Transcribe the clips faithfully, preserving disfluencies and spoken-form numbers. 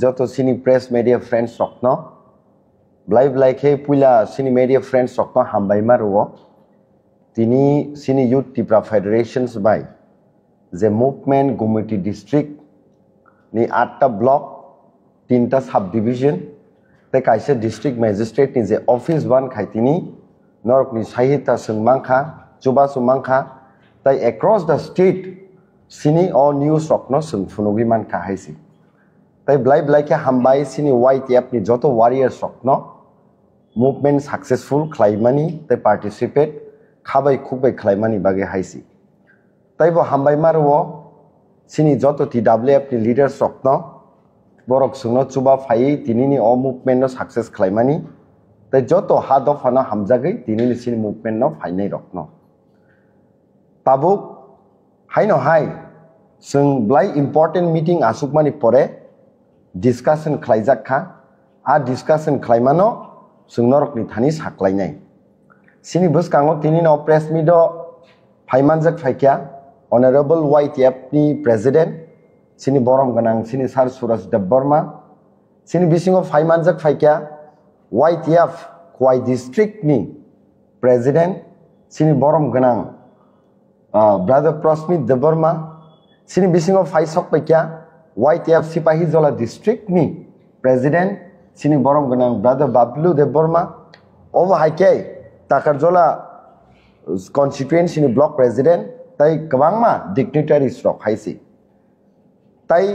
Joto chini press media friends rokno, blai blai khe puila chini media friends rokno hambai ma rwo. Tini chini Youth Tipra Federations bai je movement Gumoti district ni atta block, tinta sub division, tei kaisa district magistrate ni je office ban khai tini norokni sahita chwng mankha, chubachu mankha, tei across the state chini o news rokno chwng phunugwi mankha hai se. Tei blai blai khe hambai chini Y T F ni joto warriors rokno movement successful khlaimani tei participate khabai khukbai khlaimani bagwi hai se. Tei bo hambai ma rwo chini joto T W F ni leaders rokno, borok chwngno chuba phaiwi tinini o movement no success khlaimani tei joto ha dophano hamjagwi tinini chini movement no phainai rokno. Tabuk haino hai chwng belai important meeting achukmani pore discussion khlaijak kha. A discussion khlaimano chwng norokni thani saklainai. Chini bwskango tinino press meet o phaimanjak phaikha Honorable Y T F ni President, chini borom gwnang chini Sir Suraj Debbarma. Chini bisingo phaimanjak phaikha Y T F Khowai District ni President, chini borom gwnang, ah, Brother Prasmit Debbarma. Chini bisingo phai sok paikha Y T F Sipahijola District ni President, chini borom gwnang Brother Bablu Debbarma. Obo hai khe Takarjola constituency ni block president tei kwbangma dignitaries rok hai se. Tai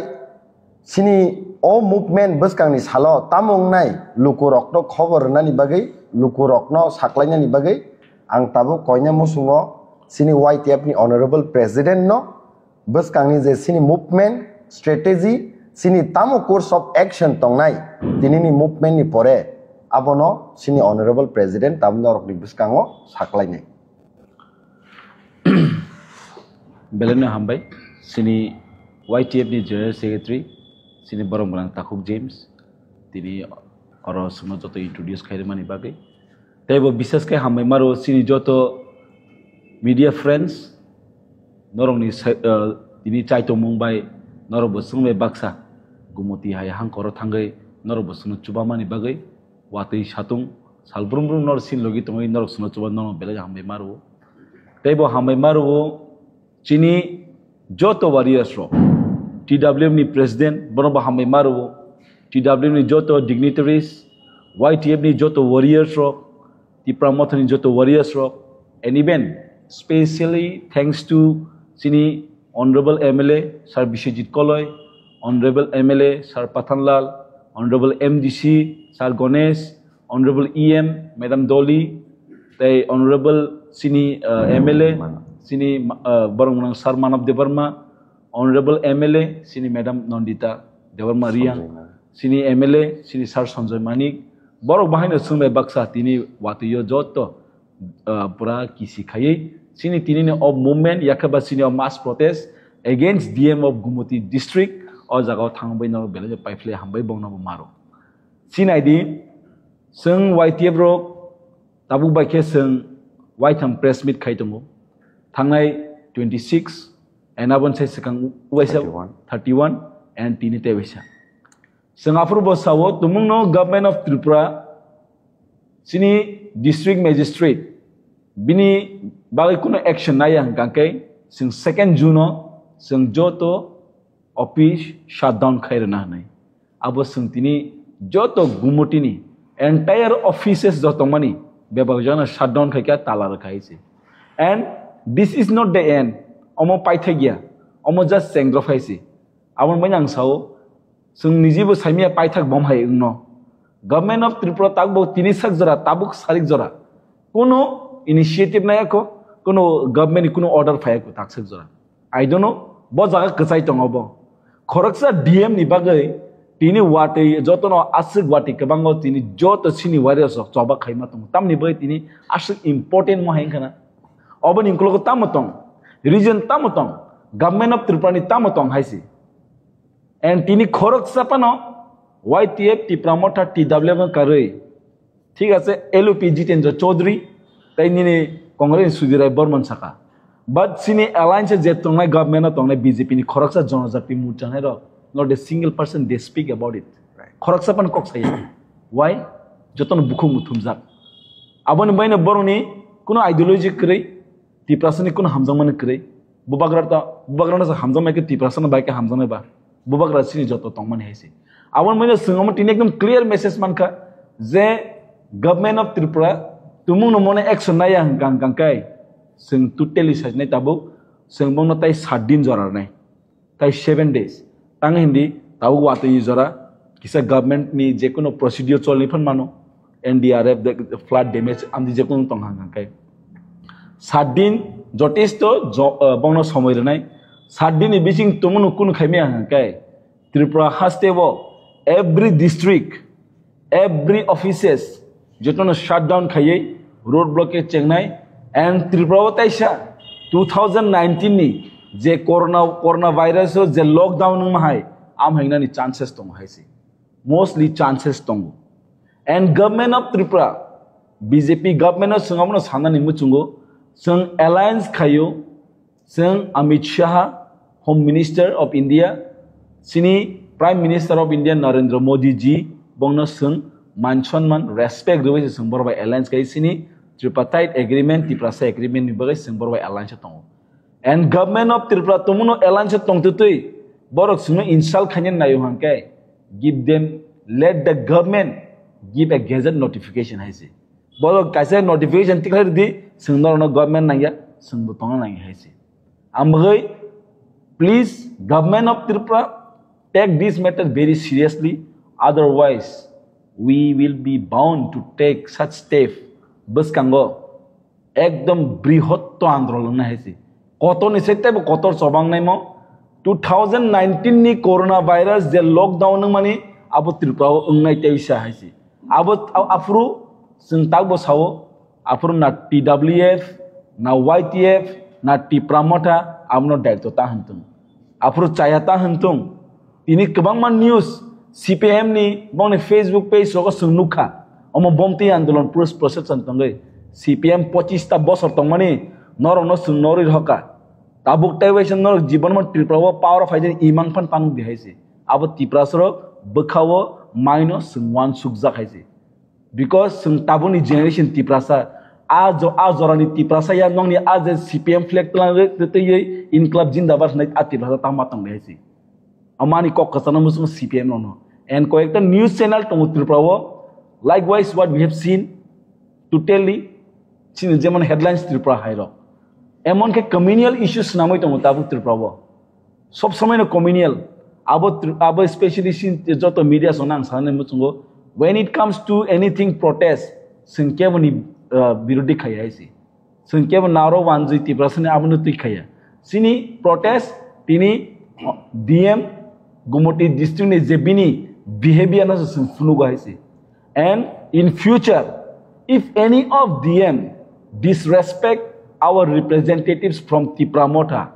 chini o movement bwskangni salo tamo wngnai lukurokno khobor rwnani bagwi, lukurokno saklainani bagwi ang tabuk koina muchungo chini Y T F ni Honorable President no bwskangni je chini movement strategy, chini tamo course of action tongnai tinini movement ni pore abono chini Honorable President tabuk norokni bwskango saklainai. Belai no hambai, chini Y T F ni General Secretary, chini borom gwnang Takhuk James, tini oro chwngno joto introduce khairwmani bagwi. Tei bo bises khe hambai maro chini joto media friends, norokni sai-, ah, tini chaitongmung bai norok bo chwng bai baksa Gumoti hai hangkoro thangwi norok bo chwngno chubamani bagwi. Watwi satung sal brum brum norok sin logi tongwi norok sino chuba norok belai hambai maro. Tei bo hambai maro chini joto warriors rok, T W F ni president bono bo hambai maro, T W F ni joto dignitaries, Y T F ni joto warriors rok, Tipra Motha ni joto warriors rok, and even specially thanks to chini Honorable M L A Sir Biswajit Koloi, Honorable M L A Sir Pathanlal, Honorable M D C Sir Ganesh, Honorable E M Madam Dolly, tei Honorable chini, uh, M L A, chini, uh, borom gwnang Sir Manav Debbarma, Honorable M L A chini Madam Nandita Debbarma Reang, chini M L A chini Sir Sanjoy Manik, borok bahaino chwng bai baksa tini watwi o joto ah, pura kisi khaiwi chini tinini o movement yakhe ba chini o mass protest against D M of Gumoti district o jaga o thangwi no belai no paiphle hambai bongno bo maro. Sinai di, chwng Y T F rok tabuk bai khe chwng waitham press meet khai tongo. Thangnai twenty six and aboni sai swkang waisa thirty one and tini tei waisa. Chwng aphuru bo sao, tumungno Government of Tripura chini district magistrate bini bagwi kuno action naiya hwnkha khe chwng second June o chwng joto office shutdown khai rwna hwnwi. Abo chwng tini joto Gumotini entire offices joto mani bebak jana shutdown khai kha, tala rwkha hai se. And this is not the end. Omo paithakya, omo just chengdrop hai se. Aboni bagwi ang sao, chwng nijibo saimaya paithak bom hai wngno. Government of Tripura tabuk tini sak jora, tabuk sarik jora. Kuno initiative nayakho, kuno government ni kuno order phayakho taksak jora. I don't know, bo jaga kwchai tongo bo. Khoroksa D M ni bagwi tini watwi jotono aswk watwi kwbango tini joto chini warriors rok choba khaima tongo. Tamni bagwi tini aswk important mo hai wngkhana. Oboni ukologo tamo tong, reason tamo tong, Government of Tripura ni tamo tong hai se. And tini khoroksa phano Y T F Tipra Motha T W F no karwi, thik ase, L O P Jitendra Chaudhary tei nini Congress ni Sudhir Rai Barman saka. But chini alliance je tongnai government o tongnai B J P ni khoroksa Jonojati Morcha nai rok Not a single person they speak about it. Khoroksa pan kok saya. Why? Jotono bukhuk muthumjak. Aboni baino boroni kuno ideology kwrwi, Tiprasani kuno hamjakmani kwrwi. Bubagra ta, bubagrano sa hamjakmai khe Tiprasano bai khe hamjakmai ba. Bubagra sini joto tongmani hai se. Aboni baino swng omo tini ekdom clear message mankha je Government of Tripura tumungno mone action naiya hwnkha hwnkha khe swng totally sajnai tabuk, swng bongno tai sat din jora rwnai. Tai seven days. Tang hindi tabuk watwi jora kisa government ni jekunu procedure cholni phan mano. N D R F de flood damage amdi jekunu tong hang hang kai. Sat din jotesto jo-, eh, bongno somoi rwnai. Sat din ni bising tumunu kunu khaimya hang kai. Tripura haste bo every district, every offices jotono shutdown khaiwi road blockade chengnai. And Tripura o taisa two thousand nineteen ni je corona, corona virus o je lockdown wngma hai, am hainani chances tongo hai se, mostly chances tongo. And Government of Tripura, B J P government o swng abono sanani muchungo, swng alliance khaio, swng Amit Shah, Home Minister of India, sini Prime Minister of India Narendra Modi ji, bongno swng man sonman, respect rwbai se swng borok bai alliance khai sini Tripartite Agreement, Tiprasa Agreement ni bagwi swng borok bai alliance tongo. And Government of Tripura tumuno alliance tongtwtwi borok swngno insult khaina naio hwnkhe, give them, let the government give a gazette notification hai se. Borok kaisa notification tikhlai rwdi, swng norokno government nangya, swngbo tongna nangya hai se. Ang bagwi, please, Government of Tripura, take this matter very seriously, otherwise we will be bound to take such step. Bwskango ekdom brihotto andolon wngna hai se. Kotor ni sete bo kotor chobang naimo. Two thousand nineteen ni corona virus je lockdown wngmani abo Tripura o wngnai teisa hai se. Abo a-, aphuru chwng takbo sao, aphuru na T W F, na Y T F, na Tipra Motha abono daitw ta hwn thung. Aphuru chaya ta hwn thung. Tini kwbangma news C P M ni bongni Facebook page rogo chwng nukha. Omo bomtwi andolon pros-, procession tongwi. C P M pochis ta bosor tongmani norokno chwng norwi rwkha. Tabuk tei waisa norok jibon mo Tripura o power o phaijani imang phan panuk di hai se. Abo Tiprasa rok bwkha o maino chwng uansukjak hai se. Because chwng tabukni generation Tiprasa, a jo-, a jorani Tiprasa ya nokni a je C P M flag twlang rwtwi Inklab Jindabad hwnwi a Tiprasa tangma tong hai se. Amani kok kwchangno muchungo C P M rokno. And koyekta news channel tongo Tripura o. Likewise, what we have seen, totally, chini jemon headlines Tripura hai rok. Emon khe communal issues swnamwi tongo tabuk Tripura o. Sob somoi no communal. Abo tr-, abo specially sin joto media song nang sanani muchungo. When it comes to anything protest, chwng kebo ni, uh, birodhi khai hai se. Chwng kebo naro wanjwi Tiprasa ni abo no twi khaya. Chini protest tini, uh, D M Gumoti district ni je bini behavior no se chwng phunugo hai se. And in future, if any of D M disrespect our representatives from Tipra Motha,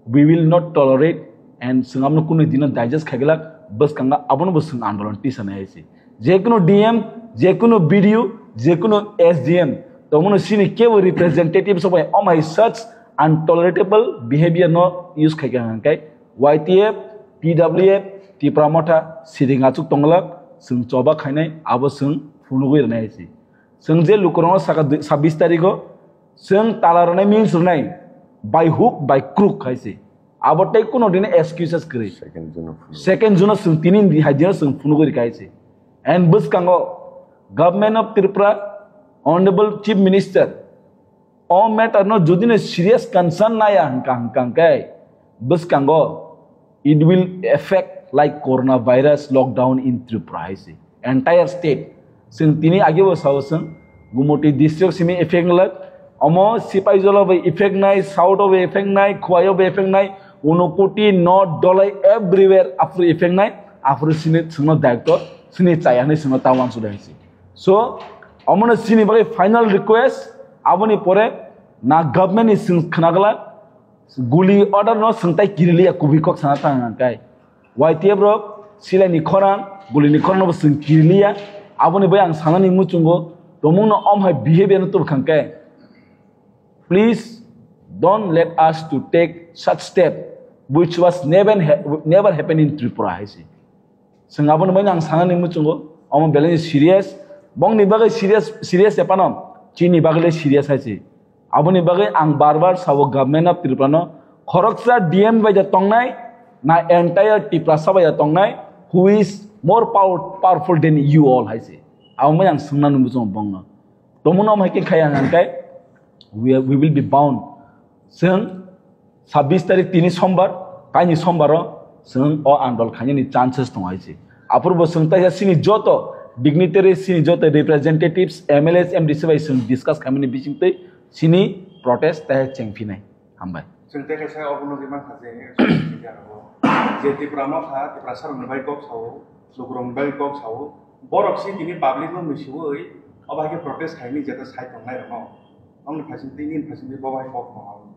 we will not tolerate and chwng amno kunui dino digest khaiglak bwskango abono bo chwng andolon tisa nai hai se. Jekunu D M, jekunu B D O, jekunu S D M, tomono sini kebo representative sobai omai such untolerable behavior no use khaika hwnkhe Y T F, T W F, Tipra Motha siding achuk tonglak chwng choba khainai abo chwng phunugwi rwnai hai se. Chwng je lukurokno saka dui, sabbish tarikho chwng tala rwnai, means rwnai, by hook, by crook hai se. Abo tei kuno dini excuses kwrwi. Second June o phunuk. Second June o chwng tini ni hai dino chwng phunugwi rwkha hai se. And bwskango Government of Tripura, Honorable Chief Minister, o matter no jodi no serious concern naya hwnkha hwnkha hwnkhe bwskango it will affect like coronavirus lockdown in Tripura hai se. Entire state. Chwng tini age bo sao chwng Gumoti district simi effect nglak. Omo Sipaijala bai effect nai, South o bai effect nai, Khowai o bai effect nai, Unakoti, North, Dholai, everywhere aphuru effect nai. Aphuru sini chwngno director, sini chaya hinwi chwngno ta uansuk hai se. So, omono sini bagwi final request, aboni pore na government ni chwng khnaglak, guli order no chwng tai kiriliya kubui kok sana tang ang kai. Y T F rok silai ni khorang, guli ni khorang no bo chwng kiriliya. Aboni bai ang sanani muchungo, tomung no om hai behavior no tubkhang kai. Please don't let us to take such step. which was never ha-, never happened in Tripura hai se. Chwng aboni bagwi ang sanani muchungo, omo belai serious. Bongni bagwi serious, serious epano, chini bagwi le serious hai se. Aboni bagwi ang bar bar sabo government of Tripura no, khoroksa D M bai da tongnai, na entire Tiprasa bai da tongnai, who is more power-, powerful than you all hai se. Abo mai ang swngnani muchungo bongno. Tomung no hai khe khai ang kai, we, are- we will be bound. Chwng sabbish tarik tini sombar, kaini sombaro chwng o andol khainani chances tongo hai se. Aphuru bo chwng taisa chini joto dignitaries, chini joto representatives, M L As, M D C bai chwng discuss khaimani bisingtwi chini protest tai chengphinai. Hambai. Chwng tei kaisa obono rimang kha je, je Tipra Motha, Tiprasa rokni bai kok sao, lukurokni bai kok sao, borok si tini public no misiwi, obo hai khe protest khaini jeta sai tongnai rokno. Omni phasing twi, nini phasing twi, bo bai kok no.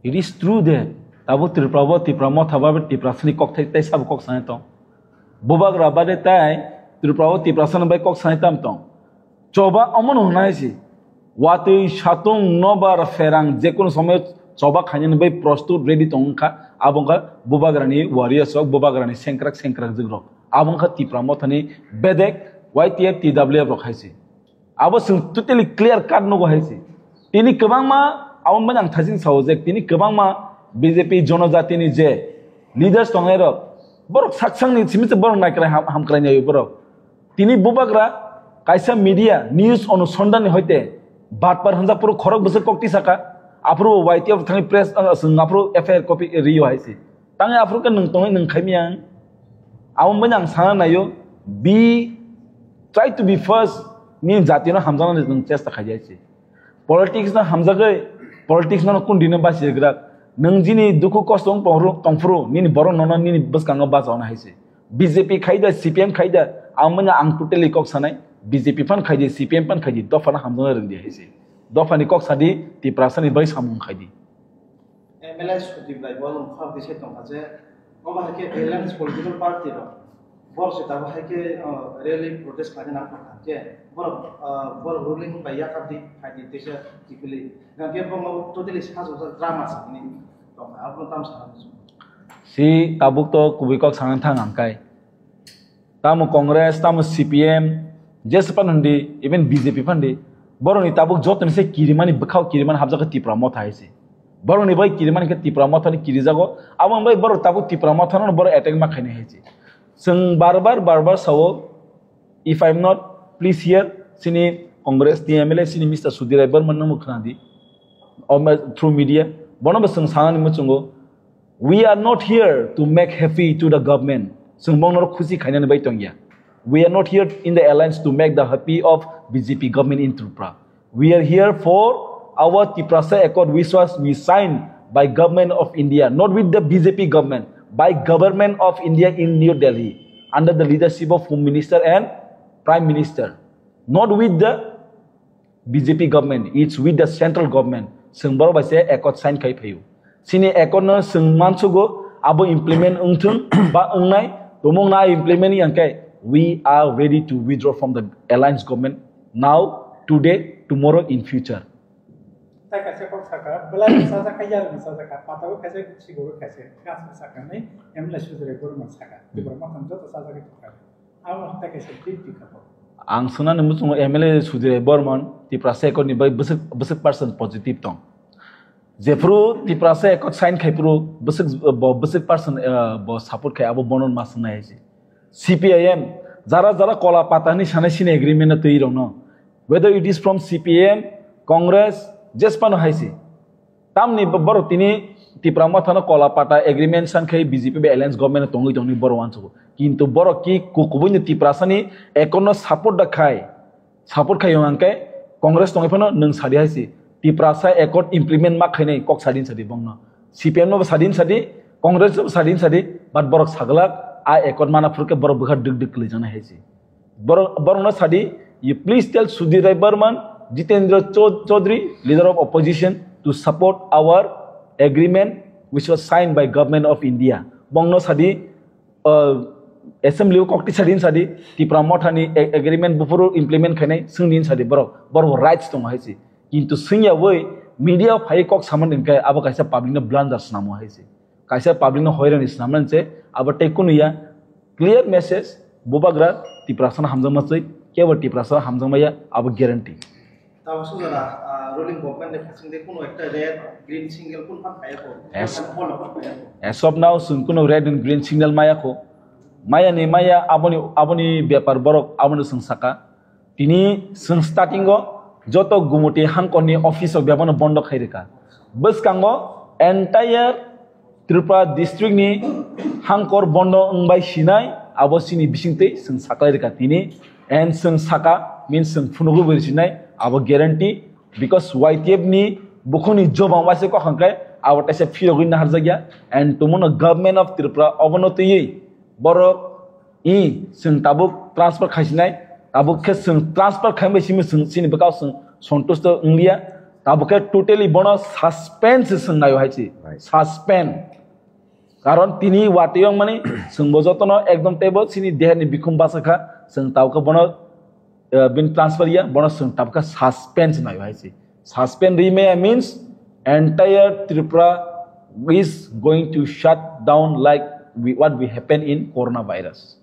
It is true that tabuk Tripura bo Tipra Motha ba Tiprasani kok thai tei sabo kok sanai tong. Bubagra bade tai Tripura bo Tiprasani bai kok sanai tam tong. Choba omono hwnai se. Watwi satung nobar pherang jekunu somoyo choba khainani bai prostut ready tong wngkha. Abo wngkha Bubagrani warriors rok, Bubagrani sengkrak sengkrak jwk rok. Abo wngkha Tipra Mothani bedek Y T F, T W F rok hai se. Abo chwng totally clear cut nugo hai se. Tini kwbangma abo mani ang thasing sao je tini kwbangma B J P jonojatini je leaders tongnai rok borok saksangni simi se borok naikrai ham, hamkrai nai borok. Tini bubagra kaisa media news onusondhan ni hoite batpar hwnjak phuru khorok bwswk kokti saka, aphuru Y T F thangwi press, ah, swng aphuru F I R copy rio hai se. Tangwi aphuru khe nwng tongwi nwng khaimya ang. Abo mani ang sana naio, be, try to be first, nini jatino hamjaknani nwng chesta khaidi hai se. Politics no hamjagwi, politics no kundi no bachigwrak. Nwng jini dukhu kosto wng tongphuru, tongphuru, nini borok nono nini bwskango bachauna hai se. B J P khai da, C P M khai da, ang manya ang totally kok sanai, B J P phan khai di, C P M phan khai di, dopha no hamjakna rwng di hai se. Dopha ni kok sadi, Tiprasa ni bai samung khai di. M L A Sudip bai bo wng khorok di se tongkha je, obo hai khe alliance political party rok. Borok se tabuk hai khe, uh, rally protest khlaina nang tongkha khe, borok, uh, borok ruling bai yakar di, khai di, teisa tipili. Hingkhe bo totally sajokjak drama se hwnwi tongkha, abo tamo sana muchung. Si tabuk to kubui kok sana thang ang kai. Tamo Congress, tamo C P M, jesa pan hwndi, even B J P phan di. Borok ni tabuk joto ni se kirimani bwkhao kirimani habjak khe Tipra Motha hai se. Borok ni bai kirimani khe Tipra Motha ni kirijago. Abo bai borok tabuk Tipra Motha no borok attack ma khainai hai se. Chwng bar bar, bar bar sao, if I am not, please hear, chini Congress ni M L A, chini Mister Sudhir Rai Barman no khna di. Through media, bono bo chwng sanani muchungo, "We are not here to make happy to the government." Chwng bongno khusi khainani bai tongya. "We are not here in the alliance to make the happy of B J P government in Tripura. We are here for our Tiprasa Accord, which was we signed by Government of India, not with the B J P government, by Government of India in New Delhi, under the leadership of Home Minister and Prime Minister, not with the B J P government, it's with the central government. Chwng borok bai se accord sign khai phaio. Chini accord no chwng mansugo, abo implement wngthung ba wngnai, tomung na implement yang khe, we are ready to withdraw from the alliance government now, today, tomorrow, in future. Tai kaisa kok saka, belai sajak kha, yar sajak kha, patao kaisa, sigo kaisa, gas saka nai, M L A Sudhir Rai Barman saka. Tipra Motha joto sajak kha. Abo hai kaisa big big kha. Ang swnani muchungo M L A Sudhir Rai Barman, Tiprasa Accord ni bai bwswk, bwswk percent positive tong. Jephru Tiprasa Accord sign khai phru bwswk, bo bwswk percent, eh, bo support khai abo bono ma swngnai hai se. C P I M, jara jara kola pata hinwi sanai sini agreement no twi rokno. Whether it is from C P M, Congress, jesphano hai se. Tamni bo-, borok tini Tipra Motha no kola pata agreement san khai B J P bai alliance government no tongwi tongni borok uansukgo. Kintu borok ki ku-, kubui ni Tiprasa ni accord no support da khai. Support khai hwnkhe Congress tongwi phano nwng sadi hai se. Tiprasa accord implement ma khainai kok sadin sadi bongno. C P M no bo sadin sadi, Congress no bo sadin sadi, but borok saglak a accord mana phurkhe borok bwkha dwk dwk kwlwi janai hai se. Borok, borok no sadi, you please tell Sudhir Rai Barman, Jitendra Chou-, Chaudhary, leader of opposition, to support our agreement which was signed by Government of India. Bongno sadi, uh, assembly o kokti sadin sadi, Tipra Motha ni a-, agreement buphuru implement khainai, swngdin sadi borok, borok rights tongo hai se. Kintu swngya woi media o phai kok saman hwnkhe abo kaisa public no blunder snamo hai se. Kaisa public no hoirani swnamnani se abo tei kunu ya. Clear message, bubagra Tiprasa no hamjakma chwi, kebo Tiprasa hamjakma ya, abo guarantee. Tamo sujana, ah, ruling government ni bising de kuno ekta red, green signal kun phan kaya ko? Yes. Kan polo phan kaya ko? As of now, chwng kuno red and green signal maya ko. Maya ni maya aboni, aboni bepar borok aboni chwng saka. Tini chwng starting o joto gumuti hangkor ni office o bebano bondo khai rika. Bwskango entire Tripura district ni hangkor bondo wngbai sinai, abo chini bisingtwi chwng saklai rika tini. And chwng saka, means chwng phunugwi bo sinai, abo guarantee, because Y T F ni bukhuni jobang waise kokhang khe abo taisa phirogwi naharjakya. And tumuno government of Tripura obono twiwi borok i chwng tabuk transfer khaisinai, tabuk khe chwng transfer khaimbai simi chwng chini bwkao chwng sontusto wngya, tabuk khe totally bono suspend se chwng naio hai se. Right. Suspend. Karon tini watwi wng mani chwng bo jotono ekdom teibo chini deherni bikhum basa kha, chwng tabuk khe bono, eh, bin transfer ya, bono chwng tabuk khe suspend se naio hai se. Suspend rimaya means entire Tripura is going to shut down like we, what we happen in coronavirus.